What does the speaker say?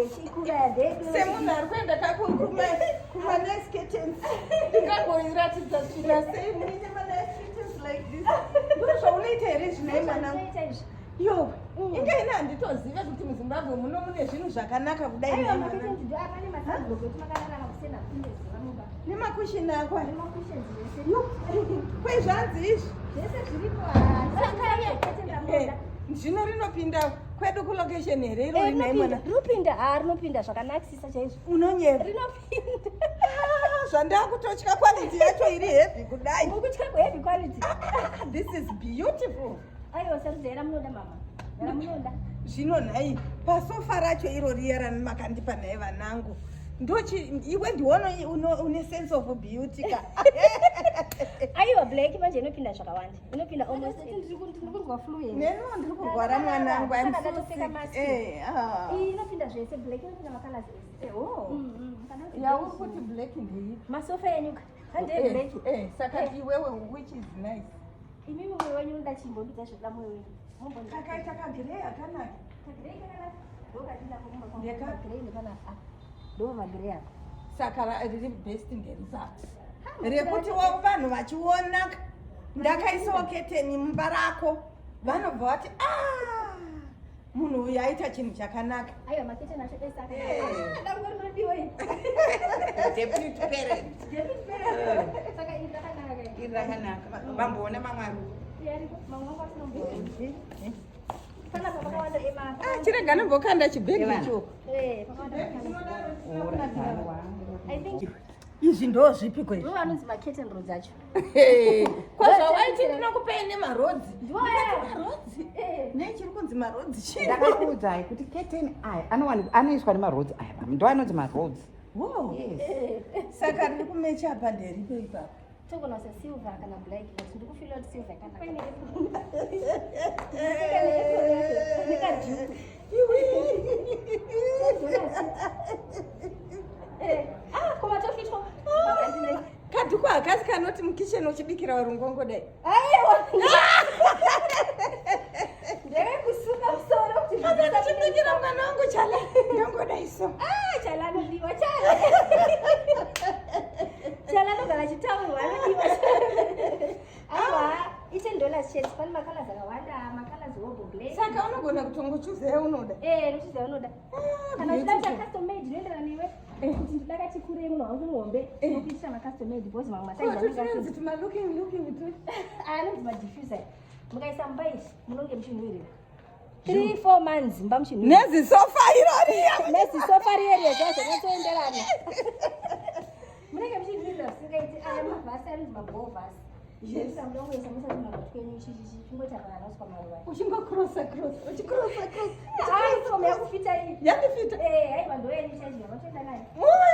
ndechikura ndedu. Semunhu ari kuenda kumanice curtains, ndingagoiratidza tsvina sei muine manice curtains like this? Ndo zvaunoita here zvinai, mwanangu? Zvinoita izvi. Yo, inga ine handitozive kuti muZimbabwe muno mune zvinhu zvakanaka kudai. Aiwa, Nhai, mwanangu. macurtains ndo apane masunblock ekuti makarara kusena kunge zuva mumba. Nemakushini ako aya. Nemacushions zvese. Yo, kwezvanzi izvi? Zvese zviripo. Curtain ramunoda. Zvino rinopinda kwedu kulocation here iro Eh, rinai, rinopinda, mwana? rinopinda, ha, rinopinda zvakanakisisa chaizvo. Unonyeva. Rinopinda. Ah, zvandakutotya, quality yacho iri heavy kudai. Mukutya kuheavy quality. Ah, this is beautiful. Aiwa, sarudzai ramunoda, mama, ramunoda. Zvino nhai, pasofa racho iro riya ramakandipa nhai vanangu, ndochi iwe ndiono une sense of beauty ka. Aiwa, black manje inopinda zvakawanda, inopinda almost. Ndiri kunzwa flu here? Neniwo ndiri kurwara, mwanangu. I'm Saka so ndatopfeka sick. mask. Ah. Iyi inopinda zvese, black inopinda macolors ese. Oh. Kana kuti Yauri kuti black ndeipi? Masofa enyuka hande black. Saka iwewe, which is nice? Imimi mwoyo wenyu unoda chimbondudza zvoda mwoyo wenyu. Mumbondudza. Kakaita kagrey akanaka. Kagrey kakanaka, ndokadinako kumba kwangu. Ndeka? Kagrey ndepanapa, ndo magrey apa. Saka riri best nderipapa rekuti vanhu vachiona ndakaisawo keteni mumba rako, vanobva vati, "Ah, munhu uyu aita chinhu chakanaka." Aiwa, maketeni acho ese Eh. akanaka. Dango rinodiwa iri. Deputy parent. Deputy parent. Saka iri rakanaka iri. Iri rakanaka, vamboona mamwe ari. Yariko mamwe wangu asina kumboona. Panapa pakawanda ema. Ah, chirega nombokanda chibhegi Eva. icho. Eh, pakawanda macolors. I think Izvi ndo zvipiko izvi? ndo anonzi macurtain rods acho. Kwazvawaiti ndinokupei nemarods. Ndiwo aya. Marods? Eh. Nei chiri kunzi marods chii? Ndakakuudzai kuti curtain aya anoiswa nemarods aya, mama, ndo anonzi marods. Wow. Yes. Saka riri kumecha apa nderipo ipapo? Togona kuisa silver kana black, but ndikufeela kuti silver yakanaka. Nekadhuku. Iwi. Ah, koma tofitwa. Kadhuku hakasi kanoti mukicheni uchibikira varungu ngodai? Aiwa, ndevekusuka musoro kuti Apa ndichibikira mwana wangu chala, ndongodai so. Ah, chala anodiwa, chala. Chala anogara achitaurwa, anodiwa. Aiwa, i$10 chete. Pane macolors akawanda, macolors hobo black. Saka unogona kutongochuza yaunoda? Eh, unochuza yaunoda. Ah, Kana uchida kuita beautiful. custom made, inoenderana newe. Kuti ndida kachikurei munhu wangu muhombe, nokuitira macustom made because mamwe Ko, masaizi anenge tutinonzi tumalooking looking tu. Anonzi madiffuser. Mukaisa mumba izvi, munonge muchinhuhwirira 3 4 months mumba muchinhuhwirira. Nezisofa iroriya. Nezisofa riyeriya zvazvakatoenderana, munenge muchinhuhwirira zvisingaiti. Aya mavhasi anonzi maball vase. Muda kungoisa musati mumagoti kwenyu chingoita pakanaswa maruva. Uchingocrossa cross, uchicrossa cross. Ai, fomu yakufita iyi. Yandifita. Eh, aiwa, ndoyenyu chaizvo yamatoenda nayo. Moyo.